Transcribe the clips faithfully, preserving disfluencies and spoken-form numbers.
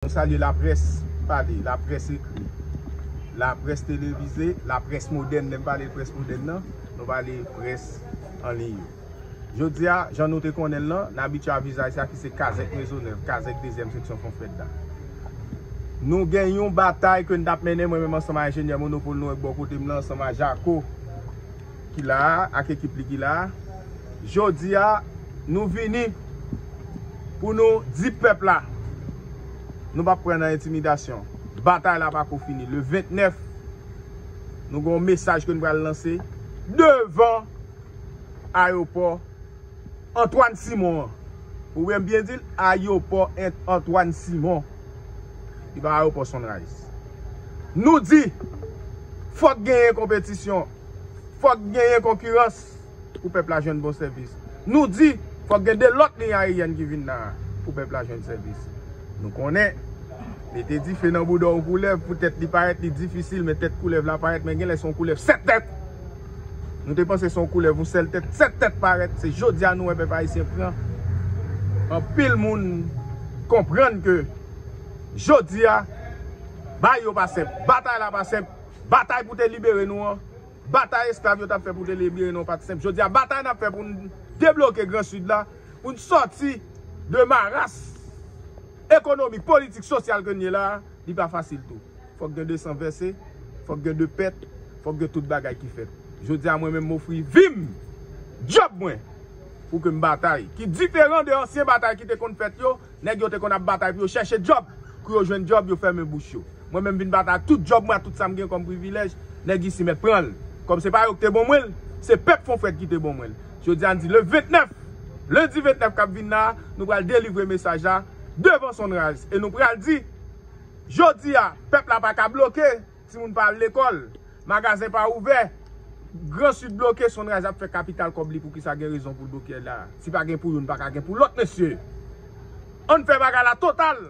Nou salye laprès pale, laprès ekri, laprès televize, laprès modèn. Lè m pale près modèn nan, nou pale près an liy yo. Jodi a, jan nou te konnen l lan, n abitye a vizaj sa ki se Kazèk Mezonèv, Kazèk dezyèm seksyon Fonfrèd la. Nou gen yon batay ke n t ap mennen, mwen menm ansanm a enjenyè Monopòl nou wè k bò kote m lan, ansanm a Jako ki la a, ak ekip li ki la a. Jodi a, nou vini pou nou di pèp la, nou p ap pran nan entimidasyon. Batay la pako fini. Le vennèf, nou gen yon mesaj ke n pral lanse devan ayewopò Antoine Simon an. Ou wè m byen di l, ayewopò Ant-, Antoine Simon. Li pa ayewopò Sunrise. Nou di, fòk genyen konpetisyon, fòk genyen konkirans pou pèp la jwenn bon sèvis. Nou di, fòk gen de lòt liy ayeryèn ki vin la pou pèp la jwenn sèvis. Nou konnen, mete dife nan bouda yon koulèv pou tèt li parèt, li difisil, men tèt koulèv la parèt, men genlè se yon koulèv sèt tèt. Nou te panse se yon koulèv, yon sèl tèt, sèt tèt parèt. Se jodi a nou wè pèp ayisyen pran. Anpil moun konprann ke jodi a, bagay yo pa senp, batay la pa senp, batay pou te libere nou an, batay esklav yo t ap fè pou te libere nou an pa t senp. Jodi a, batay n ap fè pou n debloke Gran Sid la, pou n sòti de maras ekonomik, politik, sosyal ke n ye la a, li pa fasil tou. Fòk gen de san vèse, fòk gen de pèt, fòk gen tout bagay ki fèt. Jodi a, mwen menm, m ofri vi m, djòb mwen, pou ke m batay, ki diferan de ansyen batay ki te konn fèt yo. Nèg yo te konn ap batay pou yo chèche djòb. Kou yo jwenn djòb, yo fèmen bouch yo. Mwen menm vin batay ak tout djòb mwen, ak tout sa m gen kòm privilèj. Nèg isi mèt pran l. Kòm se pa yo ki te ban mwen l, se pèp Fonfrèt ki te ban mwen l. Jodi a, n di le vennèf, lendi vennèf k ap vin la, nou pral delivre mesaj la devan Sunrise. E nou pral di, jodi a, pèp la pa ka bloke, timoun pa al lekòl, magazen pa ouvè, Gran Sid bloke, Sunrise ap fè kapital kòb li, poukisa gen rezon pou l bloke la? Si pa gen pou youn, pa ka gen pou lòt, mesye. Ann fè bagay la total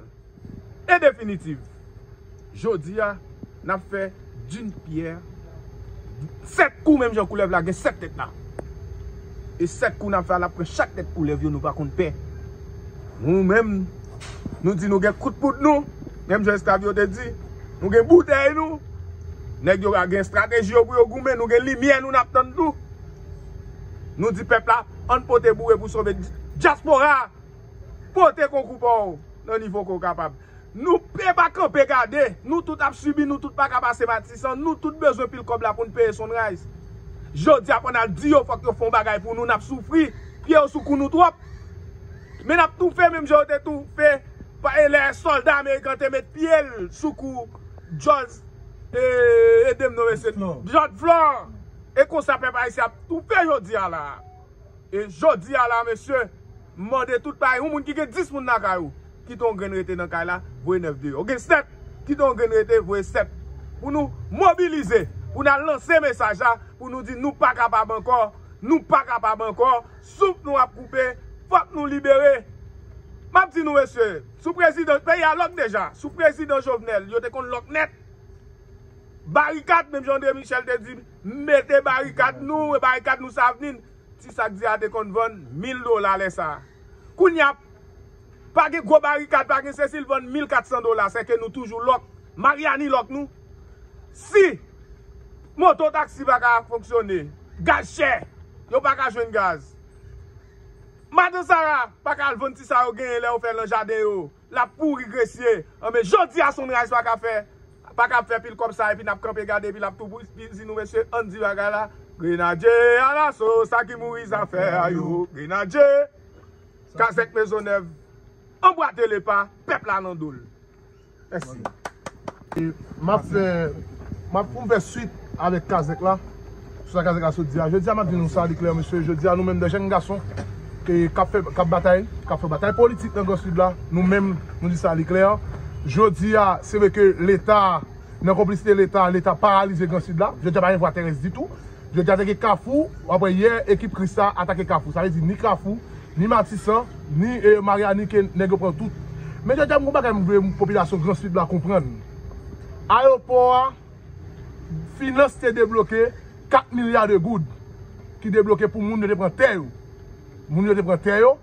e definitif. Jodi a, n ap fè d'une pierre sèt kou, menm jan koulèv la gen sèt tèt la. E sèt kou n ap fè a, l ap pran chak tèt koulèv yo, nou pa konn pè. Nou menm, nou di nou gen kout poud nou, menm jan esklav yo te di, nou gen boutèy nou. Nèg yo gen estrateji yo pou yo goumen, nou gen limyè nou n ap tann tou. Nou di pèp la, ann pote boure pou sove dyaspora a. Pote konkou pa w nan nivo ke w kapab. Nou pe pa kanpe gade. Nou tout ap sibi, nou tout pa ka pase Matisan, nou tout bezwen pil kòb la pou n peye Sunrise. Jodi a, pou n al di yo fòk yo fè yon bagay pou nou, n ap soufri. Pye yo sou kou nou twòp. Men n ap toufe menm jan yo te toufe pa, e lè sòlda ameriken te met pye l sou kou George, e, ede m non, mesye, George Floyd. E konsa pèp ayisyen ap toufe jodi a la. E jodi a la, mesye, m mande tout payi, yon moun ki gen dis moun nan kay ou, kite yon grenn rete nan kay la, voye nèf deyò. Ou gen sèt, kite yon grenn rete, voye sèt. Pou nou mobilize, pou n al lanse mesaj la, pou nou di nou pa kapab ankò, nou pa kapab ankò, souf nou ap koupe, fòk nou libere. M ap di nou, mesye, sou prezidan, peyi a lòk deja, sou prezidan Jovenel, yo te konn lòk nèt. Barikad, menm jan André Michel te di, mete barikad nou, e barikad nou sa vin. Ti sak diri a te konn vann mil dola lè sa a. Kounye a, pa gen gwo barikad, pa gen sesi, l vann mil kat san dola, sèke nou toujou lòk. Maryani lòk nou. Si moto taksi pa ka fonksyone, gaz chè, yo pa ka jwenn gaz. Madan Sara pa ka al vann ti sa yo genyen lè yo fè nan jaden yo. L ap pouri gresye. Anben, jodi a Sunrise pa ka fè, pa ka ap fè pil kòb sa, epi n ap kanpe gade, epi l ap tou pou di nou, mesye, ann di bagay la. Grenadye alaso, sa ki mouri zafè a yo. Grenadye, Kazèk Mezonèv, anbwate lepa, pèp la nan do l. Mèsi. E m ap fè, m ap pou m fè swit avèk Kazèk la, sou sa Kazèk la sot di a. Jodi a, m ap di nou sa li klè, mesye. Jodi a, nou menm de jèn gason ke, k ap fè, k ap batay, k ap fè batay politik nan Gran Sid la, nou menm, nou di sa li klè. Jodi a, se vre ke Leta, nan konplisite Leta, Leta paralize Gran Sid la. Jodi a, pa gen vwa terès ditou. Jodi a, atake Kafou, apre yè, ekip Kris la atake Kafou. Sa vle di ni Kafou, ni Matisan, ni, e, Maryani ke nèg yo pran tout. Men jodi a, m gon bagay m vle popilasyon Gran Sid la konprann. Ayewopò a, finans te debloke kat milya de goud ki debloke pou moun yo te pran tè yo. Moun yo te pran tè yo,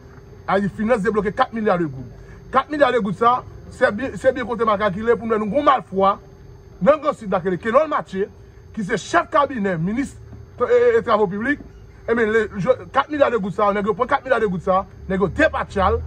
a di finans debloke kat milya de goud. Kat milya de goud sa, Se byen, se byen kote m al kalkile pou m wè nou gon malfwa nan Gran Sid la ki rele Kenòl Matye, ki se chèf kabinè minis e, e, e travo piblik. Ebyen, le, je, kat milya de goud sa yo, nèg yo pran kat milya de goud sa, nèg yo depatche l,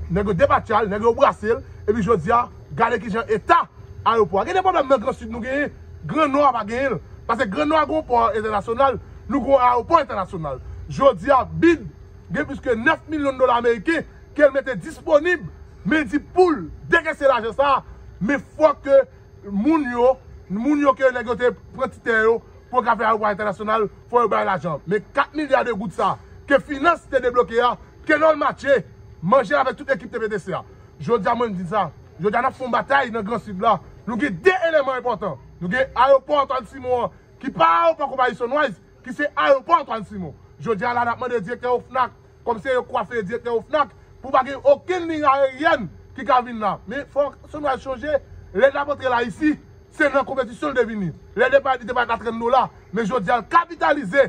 nèg yo depatche l, nèg yo brase l, epi jodi a, gade kijan eta ayewopò a. Gen de pwoblèm nan Gran Sid nou genyen, Gran Nò a pa genyen l. Paske Gran Nò a gon pò entènasyonal, nou gon ayewopò entènasyonal. Jodi a, bid gen plis ke nèf milyon dola ameriken ke l mete disponib, men di pou l dekese lajan sa, men fòk ke moun yo, moun yo ke nèg yo te pran ti tè yo pou yo ka fè ayewopò entènasyonal, fò yo bay lajan. Men kat milya de goud sa, ke finans te debloke a, Kenòl Matye manje avèk tout ekip T P T C a. Jodi a, mwen m di sa. Jodi a, n ap fè yon batay nan Gran Sid la. Nou gen de eleman enpòtan. Nou gen ayewopò Antoine Simon an, ki pa ayewopò konpayi Sunrise, ki se ayewopò Antoine Simon. Jodi a la, n ap mande direktè OFNAC, kòm se yo kwafe direktè OFNAC, pou pa gen okenn liy ayeryèn ki ka vin la. Men fò Sunrise chonje, lè l ap antre la isi, se nan konpetisyon l te vini. Lè l te parèt, li te parèt a trant dola. Men jodi a, l kapitalize.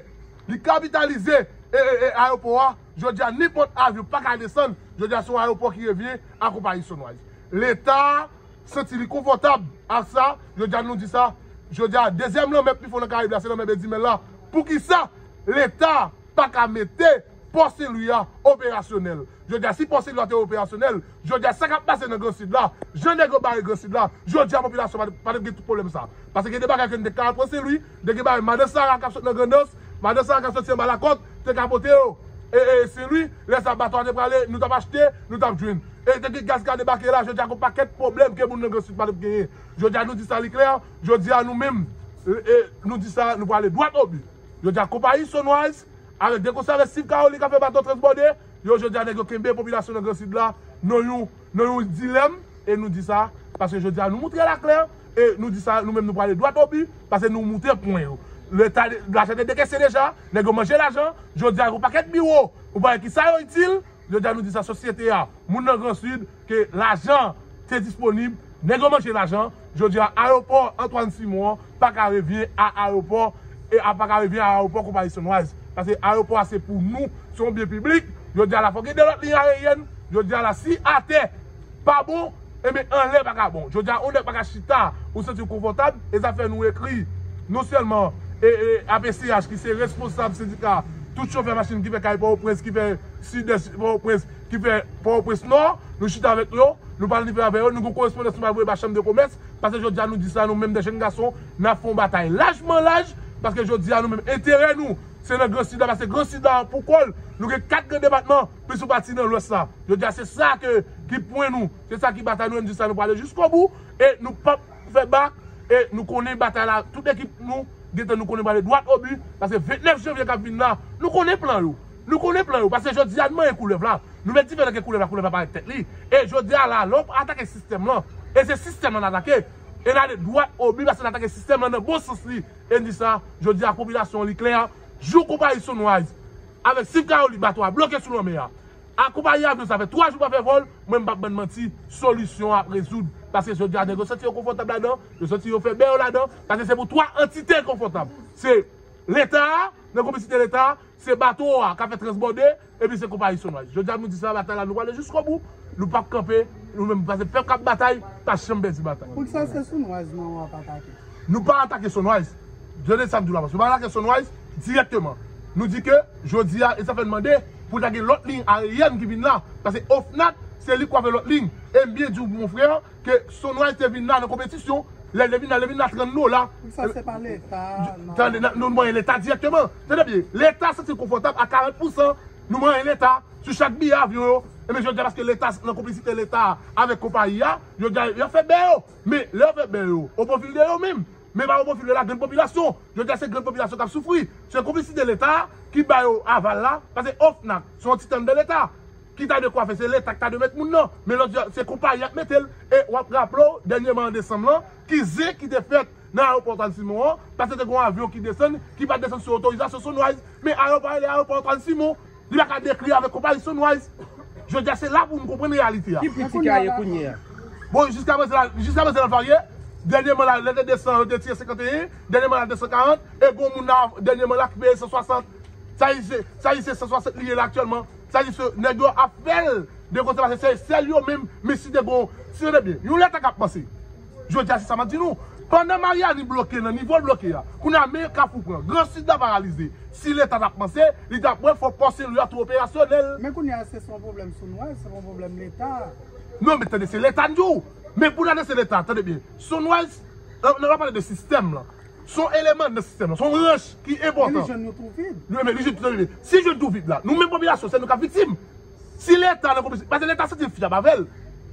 Li kapitalize e, e, e, ayewopò a. Jodi a, nenpòt avyon pa ka desann. Jodi a, se yon ayewopò ki revyen a konpayi Sunrise. Leta santi li konfòtab ak sa. Jodi a, nou di sa. Jodi a, dezyèm lanmè pi fon nan Karayib la, se lanmè Bedimèl la. Poukisa Leta pa ka mete pò Sen Lwi a operasyonèl? Jodi a, si pò Sen Lwi a te operasyonèl, jodi a, sa k ap pase nan Gran Sid la, jan nèg yo bare Gran Sid la, jodi a, popilasyon pa t, pa t gen tout pwoblèm sa. Paske gen de bagay ke n te ka al pran Sen Lwi, te gen bagay Madan Sara k ap sot nan Grandans, Madan Sara k ap soti anba Lakòt, te ka pote yo e, e, Sen Lwi, lè sa bato a te prale, nou t ap achte, nou t ap jwenn. E te gen gaz ki ka debake la, jodi a, gon pakèt pwoblèm ke moun nan Gran Sid pa t ap genyen. Jodi a, nou di sa li klè, jodi a, nou menm, e, e, nou di sa, nou prale dwat o bi. Jodi a, konpayi Sunrise, avèk de konsèy avèk Steve Caroli k ap fè bato transbòde, yo jodi a nèg yo kenbe popilasyon nan Gran Sid la nan yon, nan yon dilèm, e nou di sa, paske jodi a nou moutre la klè, e nou di sa, nou menm nou prale dwat o bi, paske nou moutre pwen yo. Leta, lajan te dekese deja, nèg yo manje lajan, jodi a yon pakèt biwo, ou pa wè ki sa yo itil, jodi a nou di sa sosyete a, moun nan Gran Sid, ke lajan te disponib, nèg yo manje lajan, jodi a ayewopò Antoine Simon an pa ka revyen a ayewopò, e a pa ka revyen a ayewopò konpayi Sunrise. Paske ayewopò a se pou nou, se yon byen piblik, jodi a la fò gen de lòt liy ayeryèn, jodi a la si atè pa bon, ebyen anlè pa ka bon. Jodi a yon nèg pa ka chita, ou santi w konfòtab, e sa fè nou ekri non sèlman e, e, A P C H ki se responsab sendika tout chofè machin ki fè kay Pòtoprens, ki fè Sidès Pòtoprens, ki fè Pòtoprens Nò, nou chita avèk yo, nou pale nivo avè yo, nou gon korespondans nou pral voye ba chanm de komès, paske jodi a nou di sa, nou menm de jèn gason, n ap fè yon batay lajman laj, paske jodi a nou menm enterè nou, se nan Gran Sid la, paske Gran Sid la pou kò l, nou gen kat gran depatman, plis yon pati nan Lwès la. Jodi a se sa ke, ki pwen nou, se sa ki batay nou, e n di sa nou prale jiskobou, e nou p ap fè bak, e nou konnen batay la, tout ekip nou, gentan nou konnen prale dwat o bi, paske vennèf janvye k ap vin la, nou konnen plan yo. Nou konnen plan yo, paske jodi a n manyen koulèv la. Nou met dife nan ke koulèv la, koulèv la parèt tèt li. E jodi a la, lè w atake sistèm lan, e se sistèm lan n atake, e n ale dwat o bi, paske n atake sistèm lan nan bon sans li. E n di sa, jodi a popilasyon an li klè, jou konpayi Sunrise, avèk Steve Caroli, bato a bloke sou lanmè a. A konpayi avyon sa fè twa jou pa fè vòl, mwen m p ap bann manti, solisyon an ap rezoud. Paske jodi a nèg yo santi yo konfòtab ladan, yo santi yo fè bè yo ladan, paske se pou twa antite konfòtab. Se Leta a, nan konplisite Leta a, se bato a k ap fè transbòde, epi se konpayi Sunrise. Jodi a nou di sa, batay la nou prale jiskobou, nou p ap kanpe, nou menm paske pèp k ap batay, pa janm pèdi batay. Poukisa se Sunrise non w ap atake? Nou pa atake Sunrise. Tande sa m di w la, paske nou pa atake Sunrise dirèkteman. Nou di ke jodi a, e sa fè n mande pou ta gen lòt liy ayeryèn ki vin la. Paske OFNAC, se li k kwafe lòt liy. E m byen di w, mon frè, ke Sunrise te vin la nan konpetisyon. Lè l te vin la, l te vin la trant dola. Sa se pa Leta, non. Tande, n a, nou manyen Leta dirèkteman. Tande byen, Leta santi l konfòtab a karant pousan. Nou manyen Leta sou chak biyè avyon yo. Ebyen, jodi a, paske Leta, nan konplisite Leta avèk konpayi a, jodi a, y ap fè bè yo. Men, lè yo fè bè yo, o pwofil de yo menm. Men pa o pwofil de lagrand popilasyon. Jodi a, se grande popilasyon k ap soufri. Se konplisite Leta ki ba yo aval la, paske OFNAC, se yon ti tann de Leta. Ki ta dwe kwafe, se Leta ki ta dwe met moun nan. Men lòt, se konpayi ap mete l. E w ap raple w, dènyèman an desanm lan, ki zen ki te fèt nan ayewopò Antoine Simon an, paske te gen yon avyon ki desann, ki pa t desann sou otorizasyon Sunrise. Men ayewopò a rele ayewopò Antoine Simon. Li pa ka dekri avèk konpayi Sunrise. Jodi a, se la pou nou konprann reyalite a. Ki pri ti ka ye kounye a? Bon, jiska prezan la, jiska prezan la, l varye. Dènyèman la, lè te de san, yo te tire senkanteyen. Dènyèman la, de san karant. E gon moun la, dènyèman la, ki peye san swasant. Sa di se, sa di se san swasant li ye la aktyèlman. Sa di se, nèg yo ap fè l de kote, paske se sèl yo menm, men si te gon, Tande byen, yon Leta k ap panse. Jodi a, se sa m ap di nou. Pandan Maryani bloke nan nivo l bloke a, kounye a men Kafou pran, Gran Sid la paralize. Si Leta t ap panse, li t ap wè fò pò Sen Lwi a tou operasyonèl. Men kounye a, se se yon pwoblèm Sunrise, se pa yon pwoblèm Leta. Non, men tande, se Leta n di w. Men pou n adrese Leta, tande byen. Sunrise, euh, nou va pale de sistèm lan. Se yon eleman nan sistèm lan, se yon branch ki enpòtan. Men li jwenn nou tou vid. Nou, men li jwenn tou vid. Si jwenn tou vid la, nou menm popilasyon, se nou k ap viktim. Si Leta nan konplisite, paske Leta santi l fyab avè l.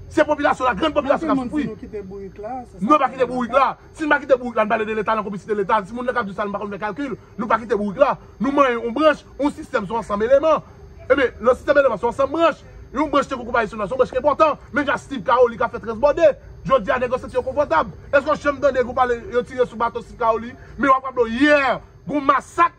Se popilasyon la, grann popilasyon k ap soufri. Anpil moun di nou kite bourik la, se sa. Nou pa kite bourik la. Si n pa kite bourik la, n pale de Leta nan konplisite Leta. Si moun nan k ap di sa, nou pa konn fè kalkil. Nou pa kite bourik la. Nou manyen yon branch, yon sistèm, se yon ansanm eleman. Ebyen, nan sistèm eleman, se yon ansanm branch. Yon branch tankou konpayi Sunrise, se yon branch ki enpòtan. Men jan Steve Caroli ka fè transbòde. Jodi a, nèg yo santi yo konfòtab. Èske w janm tande yo pale, yo tire sou bato Steve Caroli? Men w ap raple w yè, gon masak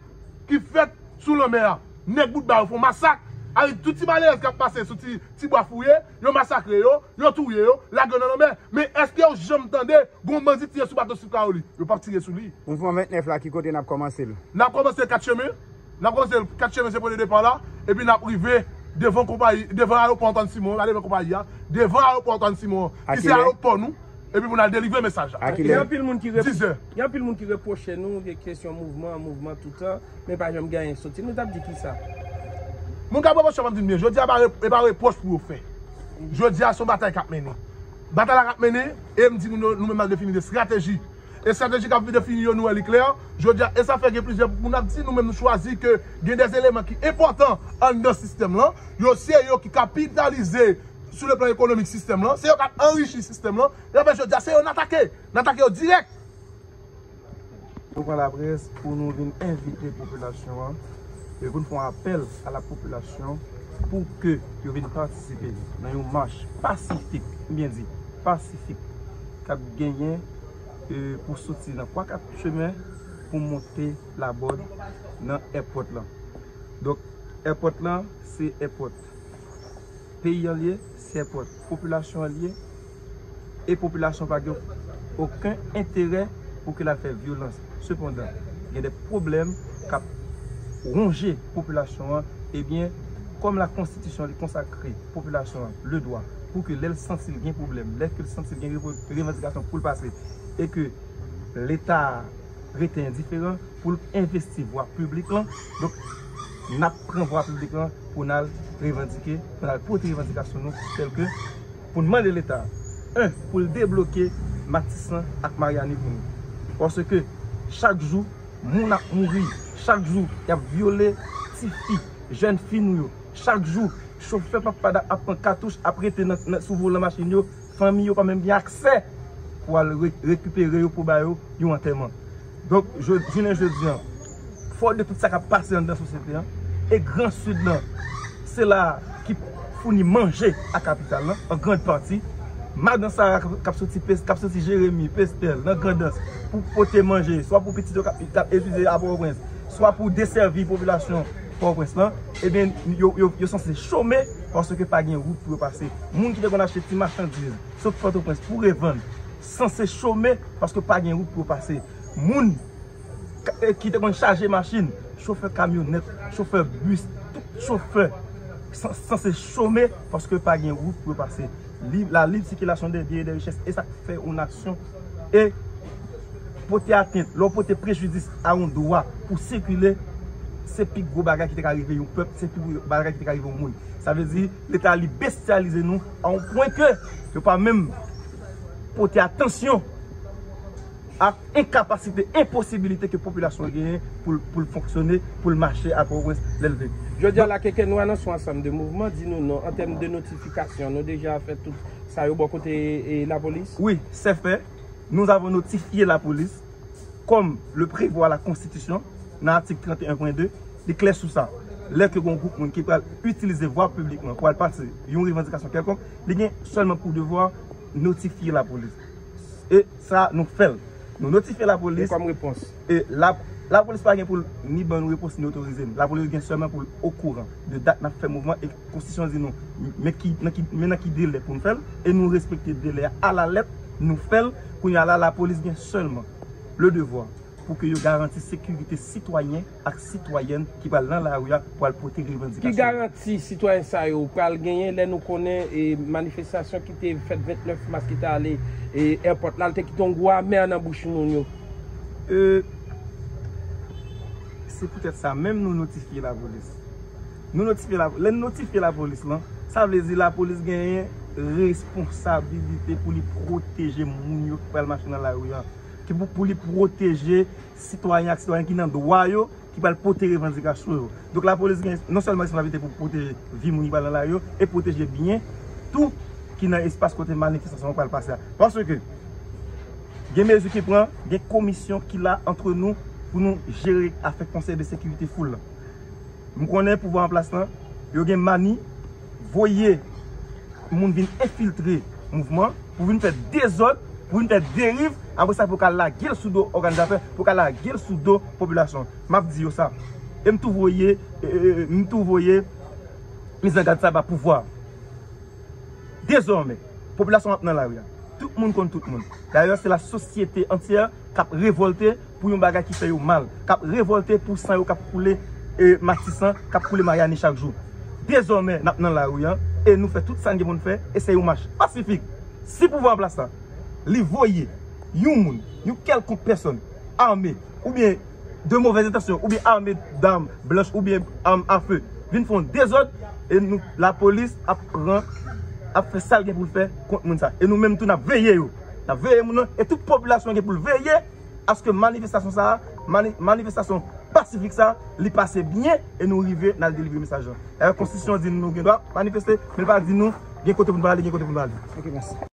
ki fèt sou lanmè a. Nèg Boutba yo fè yon masak. Avèk tout ti malerèz k ap pase sou ti, ti bwa fouye, yo masakre yo, yo touye yo, lage yo nan lanmè. Men èske w janm tande gon bandi tire sou bato Steve Caroli? Yo p ap tire sou li. Mouvman vennèf la, ki kote n ap kòmanse l? N ap kòmanse Kat Chemen. N ap kòmanse Kat Chemen, se pwen de depa la. Epi n ap rive devan konpayi, devan ayewopò Antoine Simon, pa devan konpayi a, devan ayewopò Antoine Simon, ki se ayewopò nou. Epi pou n al delivre mesaj la. A ki lè? Gen anpil moun ki rep-, gen anpil moun ki repwoche nou, gen kesyon mouvman, mouvman toutan, men pa janm gen anyen soti. Nou t ap di kisa? Moun k ap repwoche m ap di n byen, jodi a pa rep-, e pa repwòch pou yo fè. Jodi a se yon batay k ap mennen. Batay la k ap mennen, e m di moun yo, nou menm n al defini de estrateji. Estrateji k ap defini yo, nou wè li klè. Jodi a, e sa fè gen plizyè moun ap di, nou menm nou chwazi ke gen de eleman ki enpòtan anndan sistèm lan. Yo se yo ki kapitalize sou le plan ekonomik sistèm lan. Se yo k ap anrichi sistèm lan. E anfen, jodi a, se yo n atake. N atake yo dirèk. Nou pran laprès pou nou vin envite popilasyon an, e pou n fè yon apèl a la popilasyon pou ke yo vin patisipe nan yon mach pasifik, m byen di, pasifik, k ap genyen, e, pou soti nan Kwa Kat Chemen pou monte Labòd nan èpòt lan. Donk, èpòt lan, se èpòt peyi an l ye, se èpòt popilasyon an l ye, e popilasyon pa gen okenn enterè pou ke l al fè vyolans. Sepandan, gen de pwoblèm k ap wonje popilasyon an, ebyen, kòm la konstitisyon li konsakre popilasyon an le dwa pou ke lè l santi l gen pwoblèm, lè ke l santi l gen revo-, revandikasyon pou l pase, e ke Leta a rete endiferan, pou l envesti vwa piblik lan. Donk, n ap pran vwa piblik lan pou n al revandike, pou n al pote revandikasyon nou, tèlke pou n mande Leta, en, pou l debloke Matisan ak Maryani pou nou. Paske chak jou, moun ap mouri, chak jou, y ap vyole tifi, jèn fi nou yo, chak jou, chofè pap padap ap pran katouch, ap rete nan, nan, sou volan machin yo, fanmi yo pa menm gen aksè pou al re-, rekipere yo, pou ba yo yon antèman. Donk, jò-, jounen jodi an, fò de tout sa k ap pase anndan sosyete an, e Gran Sid lan, se la ki founi manje a kapital lan, an grann pati. Madan Sara k ap, k ap soti Pes-, k ap soti Jeremi, Pestèl, nan Grandans, pou pote manje, swa pou pitit yo k ap, k ap etidye a Pòtoprens, swa pou desèvi popilasyon Pòtoprens lan, ebyen, yo, yo, yo sanse chome paske pa gen wout pou yo pase. Moun ki te konn achte ti machandiz sot Pòtoprens pou revann sanse chome paske pa gen wout pou yo pase. Moun ka-, eh, ki te konn chaje machin, chofè kamyonèt, chofè bis, tout chofè san-, sanse chome paske pa gen wout pou yo pase. Lib, la lib sikilasyon de byen e de richès, e sa k fè yon nasyon, e pote atent, lè w pote prejidis a yon dwa pou sikile, se pi gwo bagay ki te ka rive yon pèp, se pi gwo bagay ki te ka rive yon moun. Sa vle di, Leta li bestyalize nou a yon pwen ke yo pa menm pote atansyon a enkapasite, enposibilite ke popilasyon an genyen pou l, pou l fonksyone, pou l mache a Pòtoprens lè l vle. Jodi a la, Keke, nou anonse yon ansanm de mouvman, di nou non, an tèm de notifikasyon, nou deja fè tout sa yo bò kote, e, lapolis? Oui, c'est fait. Nous avons notifié la police, comme le prévoit la Constitution, nan atik trant e en pwen de, li klè sou sa. Lè ke gon gwoup moun ki pral itilize vwa piblik lan pou al pase yon revandikasyon kèlkonk, li gen sèlman pou devwa notifye lapolis. E sa, nou fè l. Nou notifye lapolis. E kòm repons? E la, lapolis pa gen pou l ni ban nou repons, ni otorize n. Lapolis gen sèlman pou l okouran de dat n ap fè mouvman e konstitisyon di nou, men ki, nan ki, men nan ki delè pou n fè l, e nou respekte delè a alalèt, nou fè l. Kounye a la, lapolis gen sèlman le devwa pou ke yo garanti sekirite sitwayen ak sitwayèn ki pral nan lari a pou al pote revandikasyon. Ki garanti sitwayen sa yo pral genyen lè nou konnen e manifestasyon ki te fèt vennèf mas ki te ale e èpòt la, l te kite yon gwo amè nan bouch moun yo? E, se poutèt sa menm nou notifye lapolis. Nou notifye la, lè n notifye lapolis lan, sa vle di lapolis genyen responsabilite pou li pwoteje moun yo ki pral mache nan lari a, ki pou, pou li pwoteje sitwayen ak sitwayen ki nan dwa yo, ki pral pote revandikasyon yo. Donk lapolis gen non sèlman responsabilite pou pwoteje vi moun ki pral nan lari yo, e pwoteje byen tou ki nan espas kote manifestasyon an pral pase a. Paske gen mezi ki pran, gen komisyon ki la antre nou pou nou jere afè konsèy de sekirite foul la. M konnen pouvwa an plas lan, yo gen mani voye moun vin enfiltre mouvman, pou vin fè dezòd, pou vin fè deriv, apre sa pou ka lage l sou do òganizatè, pou ka lage l sou do popilasyon. M ap di yo sa. E m tou voye, e, e, e, m tou voye mizangad sa ba pouvwa. Dezòmè, popilasyon ap nan lari a. Tout moun konn tout moun. Dayè, se la sosyete antyè k ap revòlte pou yon bagay ki fè yo mal, k ap revòlte pou san yo k ap koule, e, Matisan, k ap koule Mayani chak jou. Dezòmè, n ap nan lari a, e nou fè tout sa n gen pou n fè, e se yon mach pasifik. Si pouvwa an plas la, li voye yon moun, yon kèlkonk pèsòn, ame, oubyen de movèz entansyon, oubyen ame dam blanch, oubyen am afe, vin fè yon dezòd, e nou, lapolis ap pran, ap fè sa l gen pou l fè kont moun sa. E nou menm tou, n ap veye yo. N ap veye moun nan, e tout popilasyon gen pou l veye aske manifestasyon sa a, mani-, manifestasyon pasifik sa a, li pase byen, e nou rive, n al delivre mesaj lan. Dayè, konstitisyon di nou nou gen dwa manifeste, men l pa di nou gen kote pou nou prale, gen kote pou nou ale. Ok, mèsi.